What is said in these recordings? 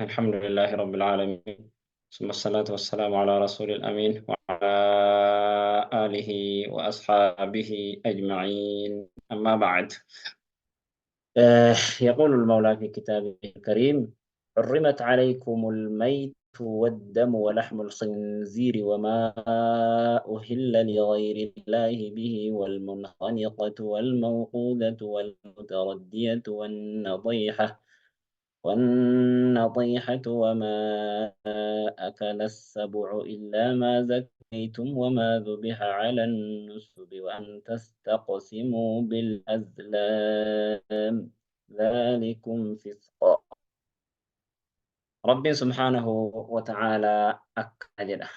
الحمد لله رب العالمين، ثم الصلاة والسلام على رسول الأمين وعلى آله وأصحابه أجمعين، أما بعد. يقول المولى في كتابه الكريم: حرمت عليكم الميت والدم ولحم الخنزير وما أهل لغير الله به والمنخنقة والموقوذة والمتردية والنطيحة وما أكل السبع إلا ما زكيتم وما ذبح على النصب وأن تستقسموا بالأزلام ذلكم فسق. رب سبحانه وتعالى أكجده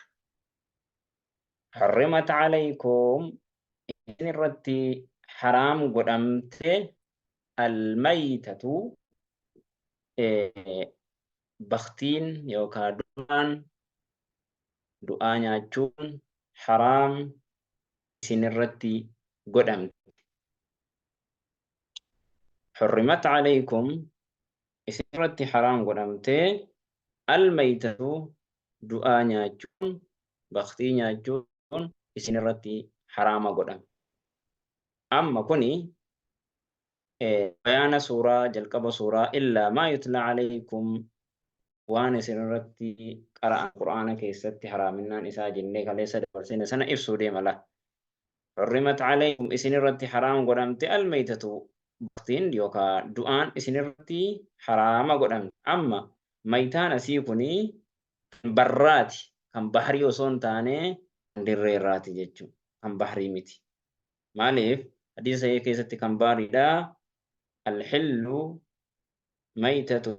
حرمت عليكم إن الرتي حرام قدمت الميتة baktiin yookaan du'aan du'aa nyaachuun haraam isinirratti godhamte. Hurrimat alaykum isinirratti haraam godhamte almaytatu du'aa nyaachuun baktii nyaachuun isinirratti haraama godhame. Amma kuni bayaana suuraa jalqaba suuraa illaa maa yutla alaykum waan isinirratti qara'an qur'aana keessatti haraaminaan isaa jennee kaleessa dabarsine sana ibsuu deema la. Hurrimat alaykum isinirratti haraam godhamte almaytatu baktiin yookaan du'aan isinirratti haraama godhamte. Amma maytaan asii kuni kan barraati, kan bahrii osoo hin taane kan dirreerraati jechuudha. Kan bahrii miti. Maaliif hadiisa sahih keessatti kan baariidha alxillu maytatu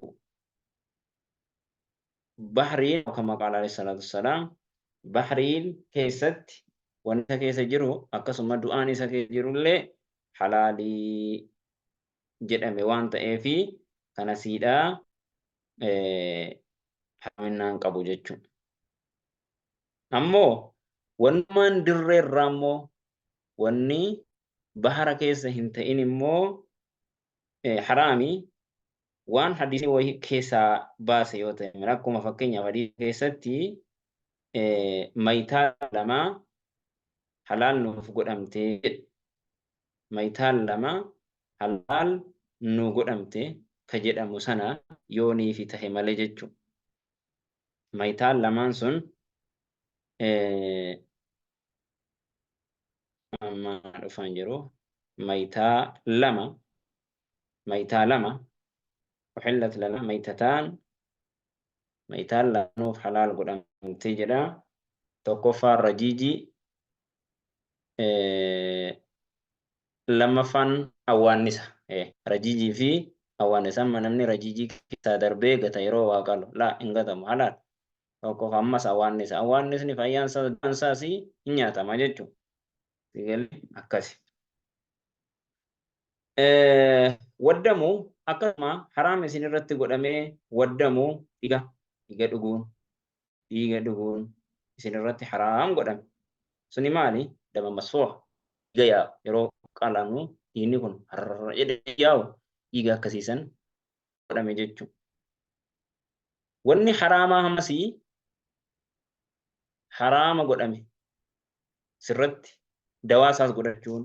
bahriin kama qaala alayhi salaatu wassalaam, bahriin keessatti wanta keessa jiru akkasuma du'aan isa keessa jirullee halaalii jedhame waan ta'eefi kanasiidha haraminnaan qabu jechuudha. Ammoo wannumaan dirree irraa immoo wanni bahara keessa hin ta'in immoo haraami waan hadiisni wayii keessaa baase yoo ta'e, akkuma fakkeenyaaf hadiisa keessatti mayitaa lama halaal nuuf godhamte jedhe. Mayitaan lama halaal nu godhamte ka jedhamu sana yoo niifi tahe malee jechuudha. Mayitaan lamaan sun amma dhufaan jiru, mayitaa lama uhillat lana maytataan, mayitaan lamanuuf halaal godhamte jedha. Tokkoffaan rajiijii, lammaffaan awwaannisa. Rajiijii fi awwaannisa. Amma namni rajiijii keessaa darbee gata yeroo waa qalu, laa, hin gatamu, halaal. Tokko ammas awwaannisa. Awwaannisni fayyaan isaas hin nyaatama jechuudha. Akkasi. Waddamu akkasuma haraam isin irratti godhamee waddamu dhiiga dhiiga dhuguun isin irratti haraam godhame. Suni maali? Dama masfuuha, dhiiga yaa'u, yeroo qalamu dhiigni kun har'a jedhee yaa'u, dhiiga akkasiisan godhame jechuudha. Wanni haraamaa hammasii haraama godhame sirratti dawaa isaas godhachuun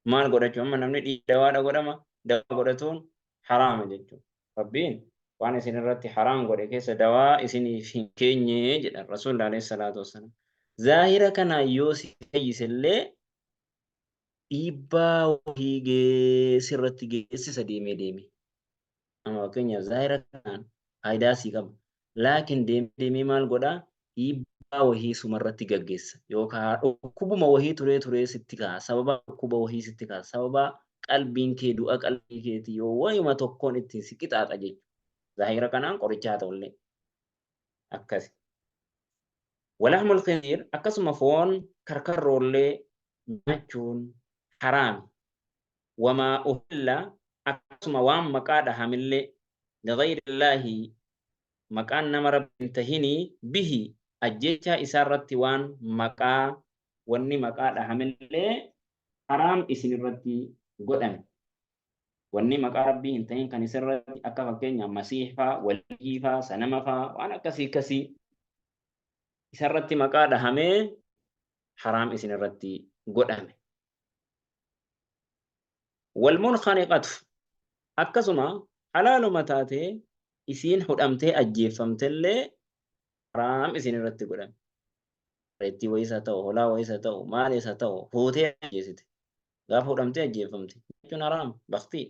maal godhachuun, amma namni dawaadha godhama, dawaa godhatuun haraama jechuudha. Rabbiin waan isin irratti haraam godhe keessa dawaa isiniif hin keenye jedha Rasuulli alayhi salaatu wassalaam. Zaahira kanaan yoo si fayyisellee dhiibbaa wahii sirratti geessisa deemee deemee. Amma fakkeenyaaf zaahira kanaan faayidaa sii qaba. Laakiin deemee deemee maal godhaa? Dhiibbaa wahii sumarratti gaggeessa. Yookaan dhukkubuma wahii turee turee sitti ka'a. Sababa dhukkuba wahii sitti ka'a. Sababa qalbiin kee du'a qalbii keetii yoo wayuma tokkoon ittiin si qixaaxa jechuudha. Zaahira kanaan qoricha haa ta'ullee. Akkasi. Walahmul khinziir akkasuma foon karkarroollee nyaachuun haraami. Wamaa uhilla akkasuma waan maqaa dhahamillee lighayrillahi maqaan nama rabbi hin tahinii bihi ajjechaa isaarratti waan maqaa wanni maqaa dhahamillee haraam isin irratti godhame. Wanni maqaa Rabbii hin ta'in kan isirratti akka fakkeenya Masiih faa, waliyyii faa, sanama faa, waan akkasii akkasii isarratti maqaa dhahamee haraam isin irratti godhame. Walmunkhaniqatu akkasuma halaaluma taatee isiin hudhamtee ajjeeffamtellee haraam isin irratti godhame. Reettii wayiis haa ta'u, holaa wayiis haa ta'u, maalis haa ta'u, fuutee ajjeesite. Gaafa hudhamtee ajjeeffamte jechuun haraam, baktii.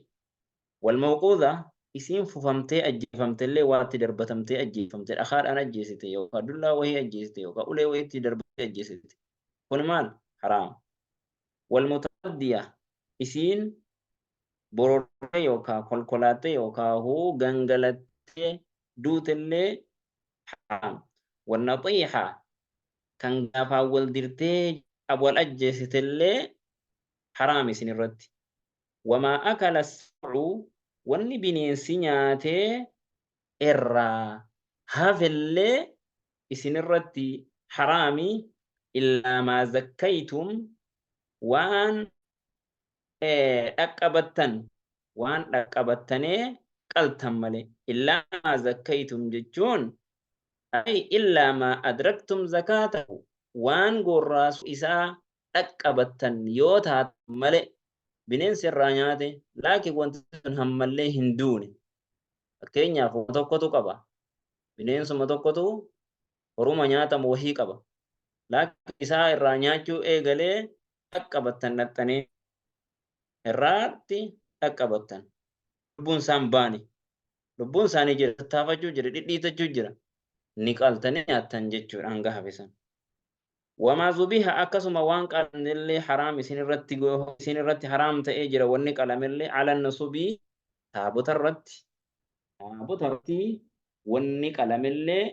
Walmawquudha isiin fufamtee ajjeefamtellee waatti darbatamtee ajjeefamte, dhakaadhaan ajjeesite yookaan dullaa wahii ajjeesite yookaan ulee wayiitti darbattee ajjeesite. Kun maal? Haraam. Walmutaraddiya isiin borortee yookaan kolkolaattee yookaan huu gangalattee duutellee haraam. Wannaxiiha kan gaafaan wal dirtee wal ajjeesitellee haraam isin irratti. Wamaa akala sab'u wanni bineensi nyaatee irraa hafellee isin irratti haraami illaa maa zakkaytum waan dhaqqabattan waan dhaqqabattanee qaltan malee. Illaa maa zakkaytum jechuun ay illaa maa adraktum zakaatahu waan gorraasu isaa dhaqqabattan yoo taatan malee bineensi irraa nyaate laakiin wanti sun hammallee hin duune. Fakkeenyaaf waan tokkotu qaba. Bineensuma tokkotu horuma nyaatamu wahii qaba. Laakiin isaa irraa nyaachuu eegalee dhaqqabattan dhaxxanii irraatti dhaqqabattan. Lubbuun isaan baane. Lubbuun isaanii jira tattaafachuu jira dhidhiitachuu jira. Ni qaltanii nyaattan jechuudha hanga hafe san. Wamaa zubiha akkasuma waan qalamnellee haraam isin irratti isin irratti haraam ta'ee jira wanni qalamellee ala nusubii taabota irratti taabota irratti wanni qalamellee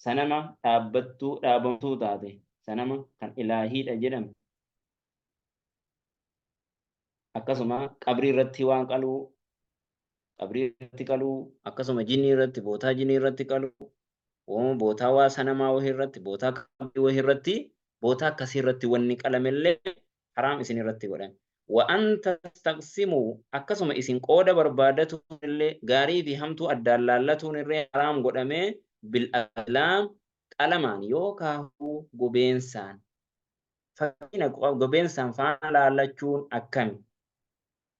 sanama dhaabbattuu dhaabamtuu taate sanama kan ilaahiidha jedhame akkasuma qabrii irratti waan qaluu qabrii irratti qaluu akkasuma jinnii irratti bootaa jinnii irratti qaluu bootaa waa sanamaa wahii irratti bootaa qabrii wahii irratti bootaa akkasii irratti wanni qalamellee haraam isin irratti godhame. Wa an tastaqsimuu akkasuma isin qooda barbaadatuun illee gaarii fi hamtuu addaan laallatuun illee haraam godhamee bil azlaam qalamaan yookaan gobeensaan. Fakkiina gobeensaan faana laallachuun akkami?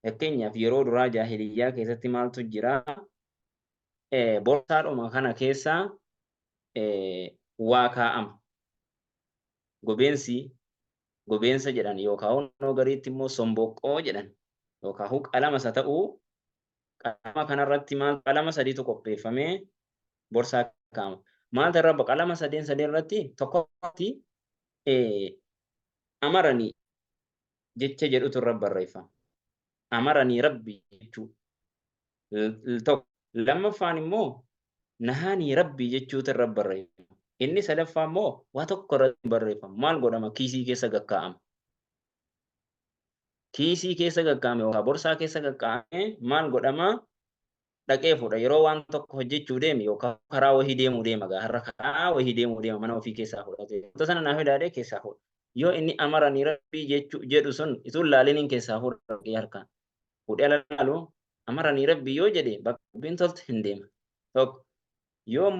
Fakkeenyaaf yeroo duraa jaahiliyyaa keessatti maaltu jira? Borsaadhuma kana keessa waa kaa'ama. Gobeensi gobeensa jedhan yookaan honnoo gariitti immoo somboqqoo jedhan yookaan qalama isa ta'uu qalama kanarratti maal qalama sadiitu qopheeffamee borsaa kaa'ama. Maaltu irra qalama sadeen sadeen irratti tokkotti amaranii jecha jedhutu irra barreeffama. Amaranii rabbi jechuu. Tokko. Lammaffaan immoo nahaanii rabbi jechuutu irra barreeffama. Inni sadaffaa immoo waa tokko irratti hin barreeffamu. Maal godhama? Kiisii keessa gakkaa'ama. Kiisii keessa gakkaa'ame yookaan borsaa keessa gakkaa'ame maal godhama? Dhaqee fuudha. Yeroo waan tokko hojjechuu deeme yookaan karaa wahii deemuu deema gaa har'a karaa wahii deemuu deema mana ofii keessaa fudhate. Wanta sana naa fidaadhee keessaa fuudha. Yoo inni amaranii rabbii jechuu jedhu sun ituu laaliniin keessaa fuudha dhaqee harkaan. Fuudhee ala laalu amaranii rabbii yoo jedhe bakka dubbiin tolte hin deema. Tokko yoo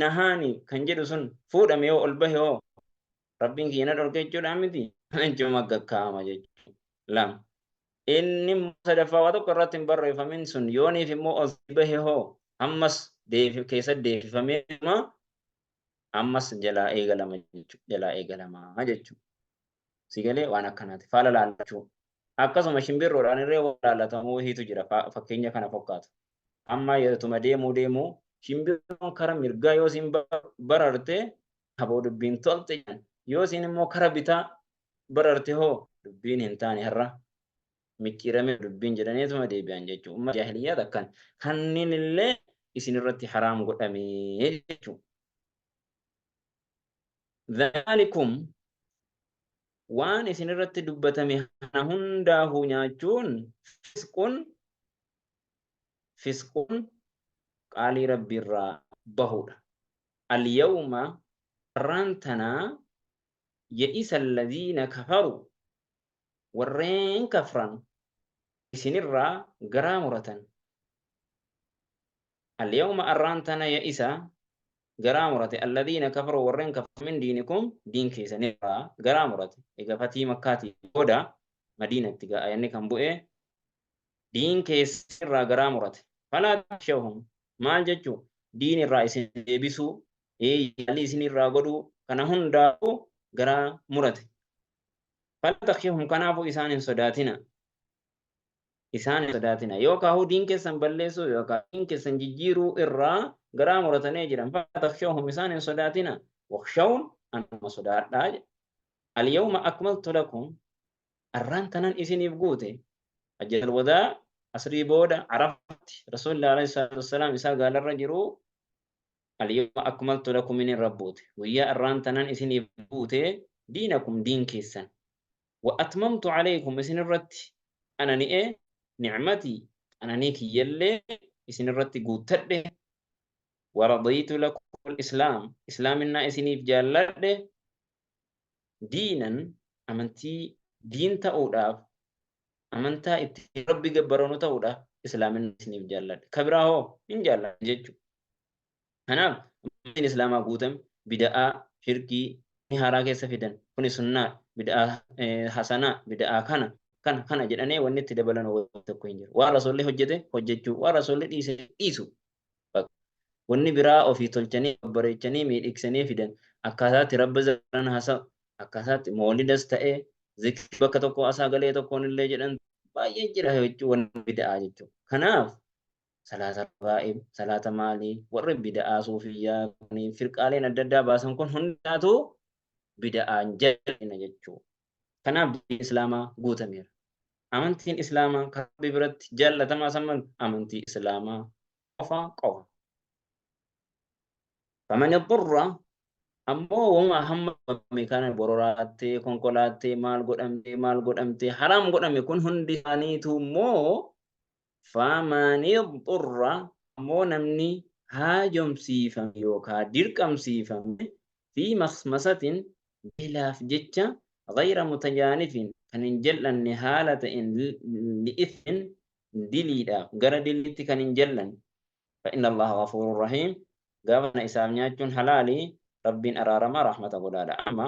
nahaani kan jedhu sun fuudhame yoo ol bahe hoo rabbiin kiyya na dhorke jechuudha miti achuma gakkaa'ama jechuudha. Lama. Inni immoo sadaffaa waa tokko irratti hin barreeffamin sun yooniif immoo ol bahe hoo ammas keessa deebifamee ammas jalaa eegalama jechuudha. Jalaa eegalama jechuudha. Si galee waan akkanaati. Faala laallachuu. Akkasuma shimbirroodhaan illee waan laallatamu wahiitu jira fakkeenya kana fakkaatu. Amma yertuma deemuu deemuu shimbirroon kara mirgaa yoo isin bararte aboo dubbiin tolte jedhan. Yoo isin immoo kara bitaa bararte hoo dubbiin hin taane har'a micciirame dubbiin jedhaniituma deebi'an jechuudha. Umma jaahiliyyaat akkan kanneen illee isin irratti haraam godhamee jechuudha. Dhaalikum waan isin irratti dubbatame kana hundaahuu nyaachuun fisqun fisqun qaalii rabbiirraa bahuudha. Al-yawma har'aan tanaa ya'isa alladhiina kafaru warreen kafran Isinirraa garaa muratan. Alyawma arraan tana ya'isa garaa murate alladhiina kafaruu warreen kafaran min diinikum diin keessanirraa garaa murate. Egaa fatii makkaatii booda madiinatti gaa ayanni kan bu'e diin keessanirraa garaa murate. Falaa takhshawhum maal jechuu diin irraa isin deebisuu yaalii isin irraa godhuu kana hundaafuu garaa murate. Falaa takhshawhum kanaafuu isaan hin sodaatina. Isaan hin sodaatina. Yookaahuu diin keessan balleessuu yookaan diin keessan jijjiiruu irraa garaa muratanii jiran. Falaa takhshawhum isaan hin sodaatina. Wakhshawun anuma sodaadhaa jedhe. Al-yawma akmaltu lakum arraan tanan isiniif guute. Hajjatul wadaa asrii booda Arafatti Rasuulli alayhi salaatu wassalaam isaa gaalarra jiru al-yawma akmaltu lakum inni rabbuute. Guyyaa arraan tanan isiniif guute diinakum diin keessan. Wa atmamtu alaykum isin irratti qanani'e ni'matii qananii kiyyallee isin irratti guuttadhe. Wa radiitu lakum al-islaam islaaminaa isiniif jaalladhe diinan amantii diin ta'uudhaaf amantaa itti rabbi gabbaranu ta'uudhaaf islaaminaa isiniif jaalladhe. Ka biraa hoo hin jaalladhe jechuudha. Kanaaf amantiin islaamaa guutame bida'aa, shirkii ni haaraa keessa fidan. Kuni sunnaa, bida'aa hasanaa, bida'aa kana kana kana jedhanii wanni itti dabalan tokko hin jiru. Waan rasuulli hojjete hojjechuu, waan rasuulli dhiise dhiisu. Wanni biraa ofii tolchanii babbareechanii miidhigsanii fidan akkaataatti rabbi zaran haasa'u akkaataatti moolidas ta'ee zikrii bakka tokko asaa galee tokkoon illee jedhan baay'ee jira jechuun wanni bida'aa jechuudha. Kanaaf salaata rabaa'ib, salaata maalii, warri bida'aa suufiyyaa kuni firqaaleen adda addaa baasan kun hundaatu bida'aan jal'ina jechuudha. Kanaaf diinni Islaamaa guutameera. Amantiin Islaamaa kan Rabbi biratti jaallatamaa samman amantii Islaamaa qofa qofa. Faman iddurra ammoo wama hamma qabame kana bororaattee konkolaattee maal godhamtee maal godhamtee haraam godhame kun hundi isaaniitu immoo Faman idxurra ammoo namni haajomsiifame yookaa dirqamsiifame fii makhmasatin beelaaf jecha ghayra mutajaanifin kan hin jal'anne haala ta'een li'ithmin diliidhaaf gara diliitti kan hin jal'anne fa inna Allaha ghafuurun rahiim gaafa sana isaaf nyaachuun halaali Rabbiin araaramaa rahmata godhaadha amma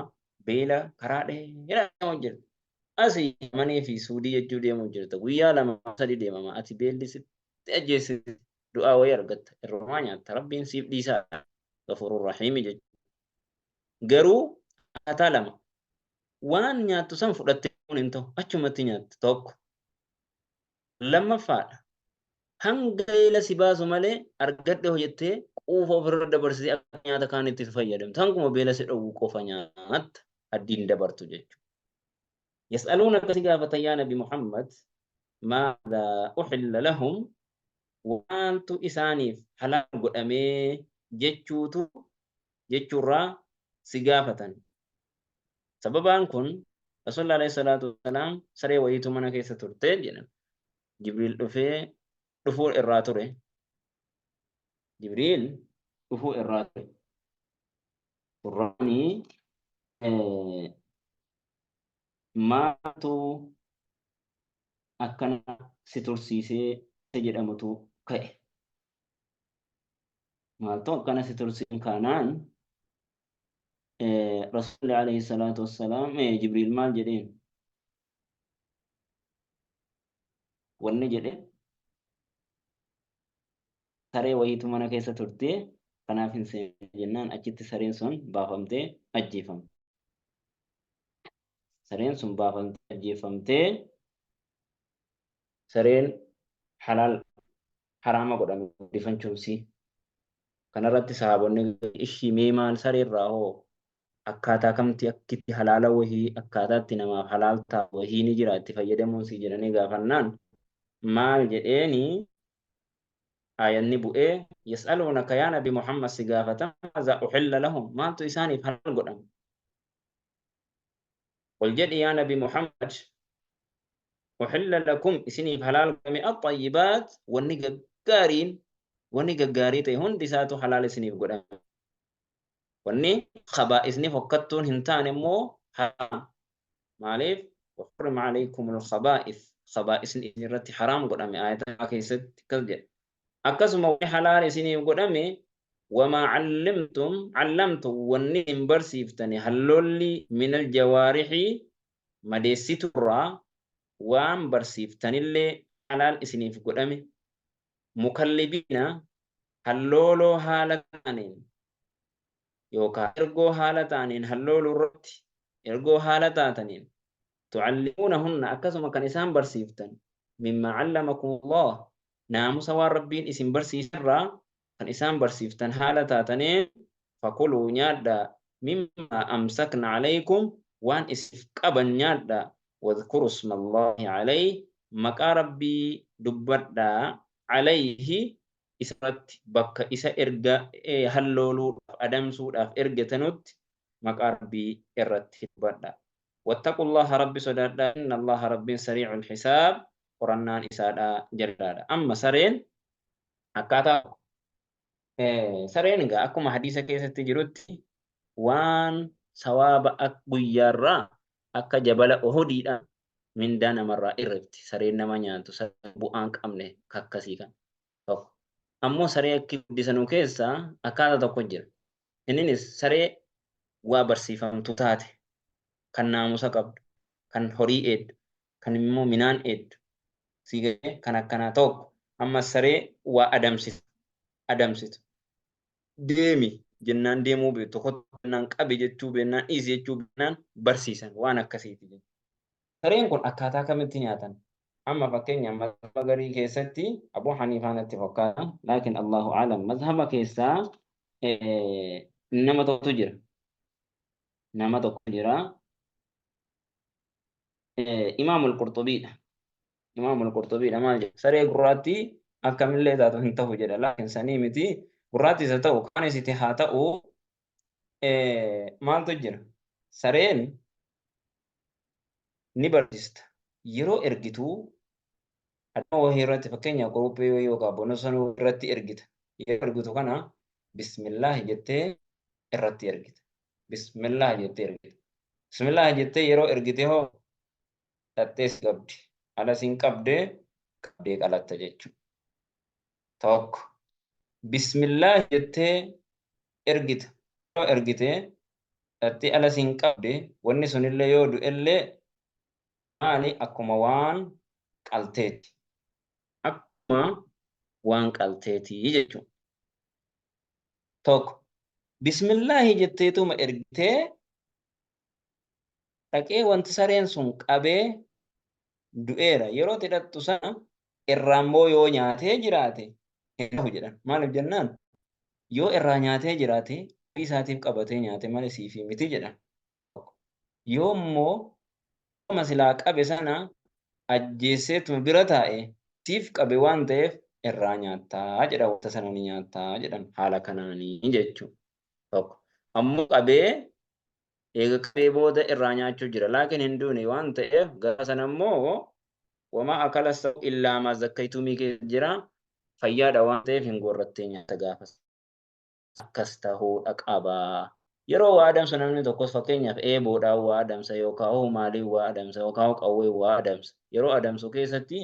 beela karaa dheeraa deemu jirta Asi Yamanii fi Suudii jechuu deemuu jirta. Guyyaa lama sadi deemama. Ati beelli sitti ajjeessiti. Du'aa wayii argatta. Irrumaa nyaatta. Rabbiin siif dhiisaa. Gafuurur Rahiimi jechuudha. Garuu akkaataa lama. Waan nyaattu san fudhattee hin ta'u. Achumatti nyaatta tokko. Lammaffaadha. Hanga beela si baasu malee argadhe hojjettee quufa ofirra dabarsitee akka nyaata kaanitti fayyadamtu. Hanguma beela si dhowwu qofa nyaatta. Addiin dabartu jechuudha. Yas'aluunaka si gaafatan yaa Nabi Muhammad maadhaa uhilla lahum waantu isaaniif halaal godhamee jechuutu jechuurraa si gaafatan. Sababaan kun Rasuulli alayhi salaatu wassalaam saree wayiitu mana keessa turte jedhan. Jibriil dhufee dhufuu irraa ture. Jibriil dhufuu irraa ture. Turraanii maaltu akkana si tursiisee jedhamutu ka'e. Maaltu akkana si tursiisee kaanaan Rasuulli alayhi salaatu wassalaam Jibriil maal jedheen? Wanni jedhe saree wayiitu mana keessa turte kanaaf hin seenne jennaan achitti sareen sun baafamtee ajjeefamte. Sareen sun baafamtee ajjeefamtee sareen halaal haraama godhame guddifachuunsii. Kanarratti sahaabonni ishii mee maal sareerraa hoo akkaataa kamti akkitti halaala wahii akkaataa itti namaaf halaal ta'a wahii ni jira itti fayyadamuun sii jedhanii gaafannaan maal jedheeni aayanni bu'ee yas'aluunaka yaa nabi Muhammad si gaafatan maazaa uhilla lahum maaltu isaaniif halaal godhame qul jedhi yaa nabi Muhammad uhilla lakum isiniif halaal godhame axayyibaat wanni gaggaariin wanni gaggaarii ta'e hundi isaatu halaal isiniif godhame Wanni khabaa'isni fokkattuun hin taane immoo haraam. Maaliif? Wa hurrima alaykumul khabaa'is. Khabaa'isni isin irratti haraam godhame aayata keessatti akkas jedha. Akkasuma wanni halaal isiniif godhame wamaa callimtum callamtum wanni isin barsiiftani halloolli minal jawaarixi madeessiturraa waan barsiiftanillee halaal isiniif godhame mukallibiina hallooloo haala taaneen yookaa ergoo haala taaneen hallooluu irratti ergoo haala taataniin tucallimuunahunna akkasuma kan isaan barsiiftan mimmaa callamakumullah naamusa waan Rabbiin isin barsiiserraa kan isaan barsiiftan haala taataneen fakuluu nyaadhaa mimmaa amsakna calaykum waan isif qaban nyaadhaa wadhkuru ismallaahi calayhi maqaa Rabbii dubbadhaa calayhi isarratti bakka isa erga hallooluudhaaf adamsuudhaaf ergatanutti maqaa Rabbii irratti dubbadhaa. Wattaqullaha Rabbi sodaadhaa inna Allaha Rabbiin sariicul hisaab qorannaan isaadha jallaadha. Amma sareen akkaataa sareen egaa akkuma hadiisa keessatti jirutti waan sawaaba guyyaarraa akka jabala Uhudiidha mindaa namarraa irrifti. Sareen nama nyaatu sareen bu'aan qabne kakkasii kan tokko. Ammoo saree akki guddisanuu keessaa akkaataa tokko jira. Inninis saree waa barsiifamtu taate, kan naamusa qabdu, kan horii eeddu, kan immoo minaan eeddu, sii galee kan akkanaa tokko. Ammas saree waa adamsitu, adamsitu. Deemi jennaan deemuu beektu, kottu jennaan qabi jechuu beennaan, dhiisi jechuu beennaan barsiisan waan akkasiiti jechuudha. Sareen kun akkaataa kamitti nyaatan? Amma fakkeenya mazhaba garii keessatti Abuu Haniifaa natti fakkaata. Laakiin Allahu a'lam mazhaba keessaa nama tokkotu jira. Nama tokko jira. Imaamul Qurxubiidha. Imaamul Qurxubiidha maal jedha? Saree gurraattii akkamillee taatu hin ta'u jedha. Laakiin sanii miti. Gurraattii isa ta'u kaanis itti haa ta'u maaltu jira? Sareen ni barsiista. Yeroo ergitu adama wahii irratti fakkeenyaaf qoruphee wahii yookaan bonosanuu irratti ergita. Yeroo ergitu kana bismillaahi jettee irratti ergita. Bismillaahi jettee ergita. Bismillaahi jettee yeroo ergite hoo dhattee si qabdi. Ala siin qabdee qabdee qalatta jechuudha. Tokko. Bismillaahi jettee ergita. Yeroo ergite dhattee ala siin qabde wanni sunillee yoo du'ellee maali akkuma waan qalteeti. Akkuma waan qalteeti jechuudha. Tokko. Bismillaahi jetteetuma ergitee dhaqee wanti sareen sun qabee du'eera. Yeroo itti dhaqxu sana irraa immoo yoo nyaatee jiraate hin ta'u jedhan. Maaliif jennaan yoo irraa nyaatee jiraate ofii isaatiif qabatee nyaate malee siifii miti jedhan. Yoo immoo nama silaa qabe sana ajjeesseetuma bira taa'e siif qabe waan ta'eef irraa nyaattaa jedha wanta sana ni nyaattaa jedhan haala kanaanii jechuudha. Tokko. Ammoo qabee eega qabee booda irraa nyaachuu jira. Laakiin hin duune waan ta'eef gaafa sana immoo wamaa akala sa'u illaa maa zakkaytumii keessa jira. Fayyaadha waan ta'eef hin goorrattee nyaata gaafa akkas ta'uudha qaba. Yeroo waa adamsu namni tokkos fakkeenyaaf eeboodhaan waa adamsa yookaan hoo maaliin waa adamsa yookaan hoo qawween waa adamsa. Yeroo adamsu keessatti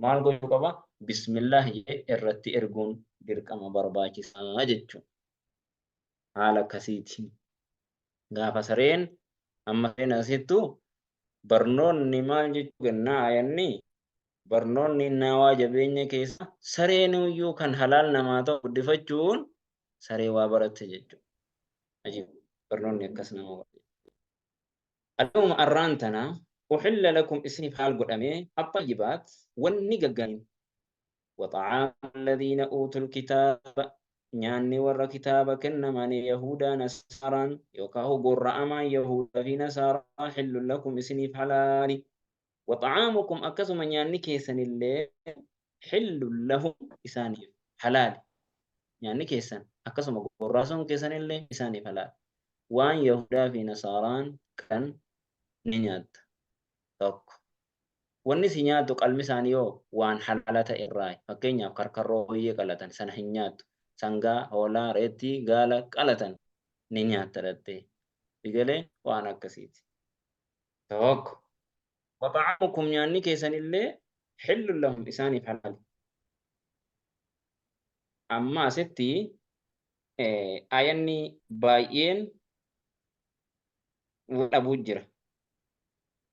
maal gochuu qaba? Bismillaah jedhee irratti erguun dirqama barbaachisaa jechuudha. Haala akkasiiti. Gaafa sareen amma sareen asittu barnoonni maal jechuu kennaa ayanni barnoonni naawaa jabeenya keessa sareen iyyuu kan halaal namaa ta'u guddifachuun saree waa baratte jechuudha. Ajiib barnoonni akkas nama godha. Alyawma arraan tana uhilla lakum isiniif haal godhame axxayyibaat wanni gaggaariin wa xa'aamu alladhiina uutul kitaaba nyaanni warra kitaaba kennamanii yahudaa nasaaraan yookaan gorra'amaan yahudaa fi nasaaraa hillun lakum isiniif halaali wa xa'aamukum akkasuma nyaanni keessanillee hillun lahum isaaniif halaali nyaanni keessan akkasuma gorraasuun keessanillee isaaniif halaali waan yahudaa fi nasaaraan kan ni nyaatta tokko Wanni si nyaattu qalmi isaanii hoo waan halaala ta'e irraayi. Fakkeenyaaf karkarroo hooyyee qalatan sana hin nyaattu. Sangaa, hoolaa, reettii, gaala qalatan ni nyaatta dhattee. Si galee waan akkasiiti. Tokko. Waxa'amukum nyaanni keessanillee Xillun lahum isaaniif halaali. Amma asitti aayanni baay'een wal dhabuu jira.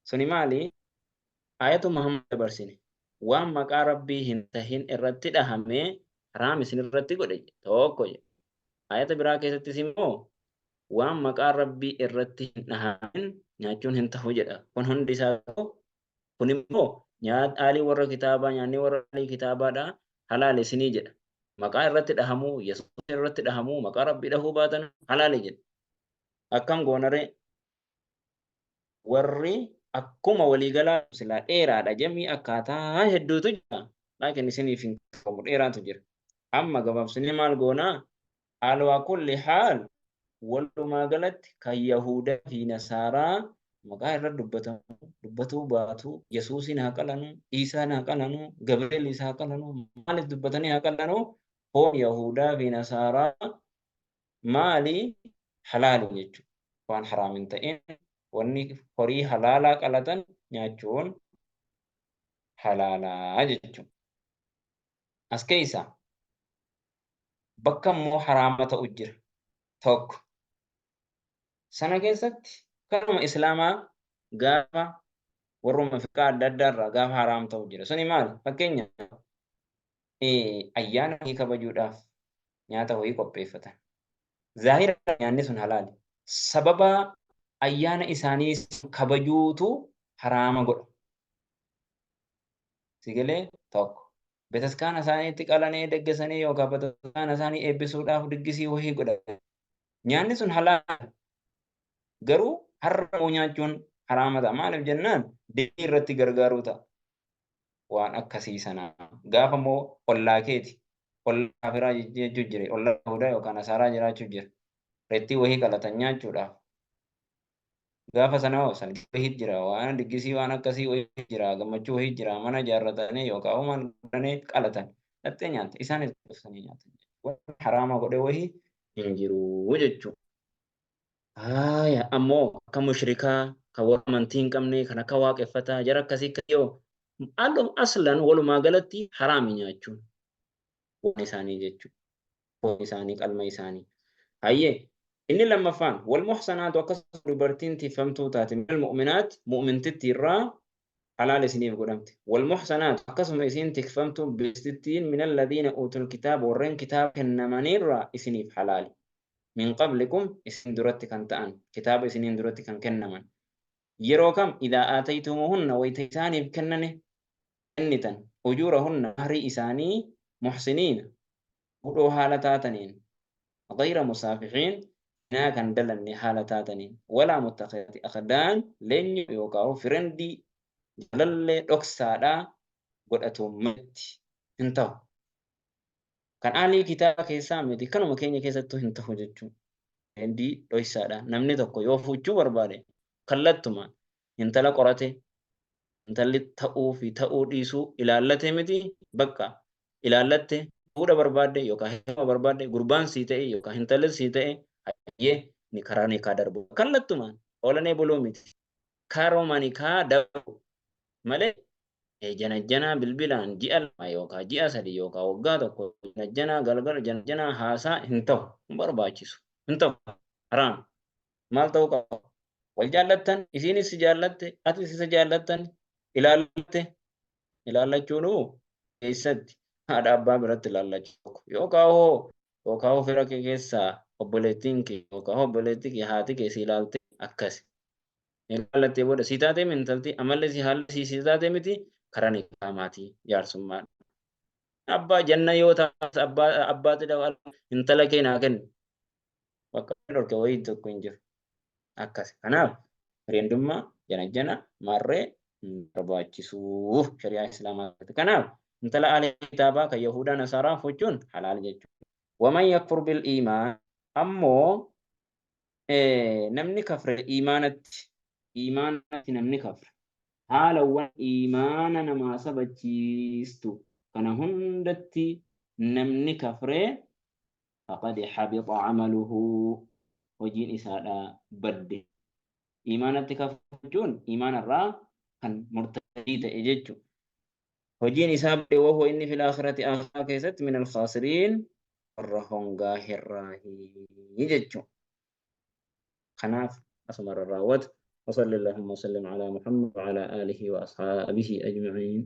Suni maali? Ayatuma hamma dabarsine. Waan maqaa Rabbii hin tahin irratti dhahamee haraam isin irratti godhe tokko jedhe. Ayata biraa keessattis immoo waan maqaa Rabbii irratti hin dhahamin nyaachuun hin tahu jedha. Kun hundi isaa kun immoo aalii warra kitaabaa nyaanni warra aalii kitaabaadha halaal isinii jedha. Maqaa irratti dhahamuu, Yesuus irratti dhahamuu, maqaa Rabbii dhahuu baatan halaali jedha. Akkam goonaree? Warri akkuma waliigalaa silaa dheeraadha jamii akkaataa hedduutu jira. Laakiin isiniif hin qabu dheeraatu jira. Amma gabaabsinee maal goonaa? Alaa kulli haal walumaa galatti kan Yahudaa fi Nasaaraa maqaa irra dubbatamu dubbatuu baatu Yesuusiin haa qalanu, Iisaan haa qalanu, Gabri'eelis haa qalanu, maaliif dubbatanii haa qalanu? Foon Yahudaa fi Nasaaraa maali? Halaali jechuudha. Waan haraam hin ta'in wanni horii halaalaa qalatan nyaachuun halaalaa jechuudha. As keessa bakka immoo haraama ta'u jira. Tokko. Sana keessatti kanuma Islaamaa gaafa warruma fiqaa adda addaa irraa gaafa haraam ta'u jira. Suni maali? Fakkeenyaaf ayyaana wayii kabajuudhaaf nyaata wayii qopheeffatan. Zaahira nyaanni sun halaali. Sababa ayyaana isaanii kabajuutu haraama godha. Sigalee tokko. Betaskaana isaaniitti qalanii deggesanii yookaan betaskaana isaanii eebbisuudhaaf diggisii wayii godhan. Nyaanni sun halaala. Garuu har'a immoo nyaachuun haraama ta'a. Maaliif jennaan dilii irratti gargaaruu ta'a. Waan akkasii sana. Gaafa immoo ollaa keeti. Ollaa kaafiraa jechuu jira. Ollaa Yahudaa yookaan Nasaaraa jiraachuu jira. Reettii wayii qalatan nyaachuudhaaf. Gaafa sana hoo salgii wayii jira, waan diggisii waan akkasii wayii jira, gammachuu wayii jira, mana ijaarratanii yookaan homaan godhanii qalatan. Dhattee nyaatta. Isaanis dhuftanii nyaatan. Waan haraama godhe wayii hin jiru jechuudha. Haaya ammoo akka mushrikaa kan warra amantii hin qabne kan akka waaqeffataa jara akkasii yoo aslan walumaa galatti haraami nyaachuun waan isaanii jechuudha. Foon isaanii qalma isaanii. Hayyee inni lammaffaan wal muhsanaatu akkasuma dubartiin tiffamtuu taate minal mu'minaat mu'mintitti irraa halaal isiniif godhamte. Wal muhsanaatu akkasuma isiin tikfamtuu bilistittiin minal ladiina uutul kitaaba warreen kitaaba kennamaniirraa isiniif halaali. Min qablikum isin duratti kan ta'an kitaaba isiniin duratti kan kennaman. Yeroo kam idaa aataytumuhunna wayta isaaniif kennane kennitan ujuurahunna mahrii isaanii muhsiniina hudhoo haala taataniin ghayra musaafihiin zinaa kan dalanne haala taataniin walaa muttakhidati akhdaan leenyoo yookaan firendii jaalallee dhoksaadhaa godhatuun maletti hin ta'u. Kan aalii kitaaba keessaa miti kanuma keenya keessattuu hin ta'u jechuudha. Firendii dhoksaadha. Namni tokko yoo fuuchuu barbaade kallattumaan intala qorate intalli ta'uu fi ta'uu dhiisuu ilaallate miti bakka ilaallatte fuudha barbaadde yookaan heeruma barbaadde gurbaan sii ta'e yookaan intalli sii ta'e hayyee ni karaa ni kaa darbu kallattumaan oolanee buluu miti karooma ni kaa darbu malee janajjanaa bilbilaan ji'a 2 yookaan ji'a 3 yookaan waggaa 1 janajjanaa galgala janajjanaa haasaa hin ta'u hin barbaachisu hin ta'u haraam. Maal ta'uu qaba? Wal jaallattan, isiinis si jaallatte, atis isa jaallattan, ilaallatte. Ilaallachuunuu eessatti? Haadha abbaa biratti ilaallachuu tokko. Yookaan hoo yookaan hoo fira kee keessaa obboleettiin kee yookaan hoo obboleetti kee haati kee si ilaalte akkasi. Ilaallattee booda si taatee intalti amalli si haalli si si taatee miti karaa nikaa maatii jaarsummaa. Abbaa janna yoo taate abbaa abbaatti intala kee naa kenni. Bakka dhorke wayii tokko hin jiru. Akkas. Kanaaf hiriyyummaa janajjana maarree hin barbaachisuu shari'aa Islaamaa keessatti. Kanaaf intala aalee kitaabaa kan Yahudaa Nasaaraa fuuchuun halaal jechuudha. Waman yakfur bil iimaan ammoo namni kafre iimaanatti iimaanatti namni kafre haalawwan iimaana namaa sabachiistu kana hundatti namni kafree faqad habita amaluhu hojiin isaadha badde. Iimaanatti kafruun jechuun iimaana irraa kan murtadii ta'e jechuudha. Hojiin isaa bade wahuwa inni fil aakhirati aakhiraa keessatti min alkhaasiriin warra hongaa hirraahi jechuudha. Kanaaf asumarra raawwatu. وصلى اللهم وسلم على محمد وعلى آله وأصحابه أجمعين.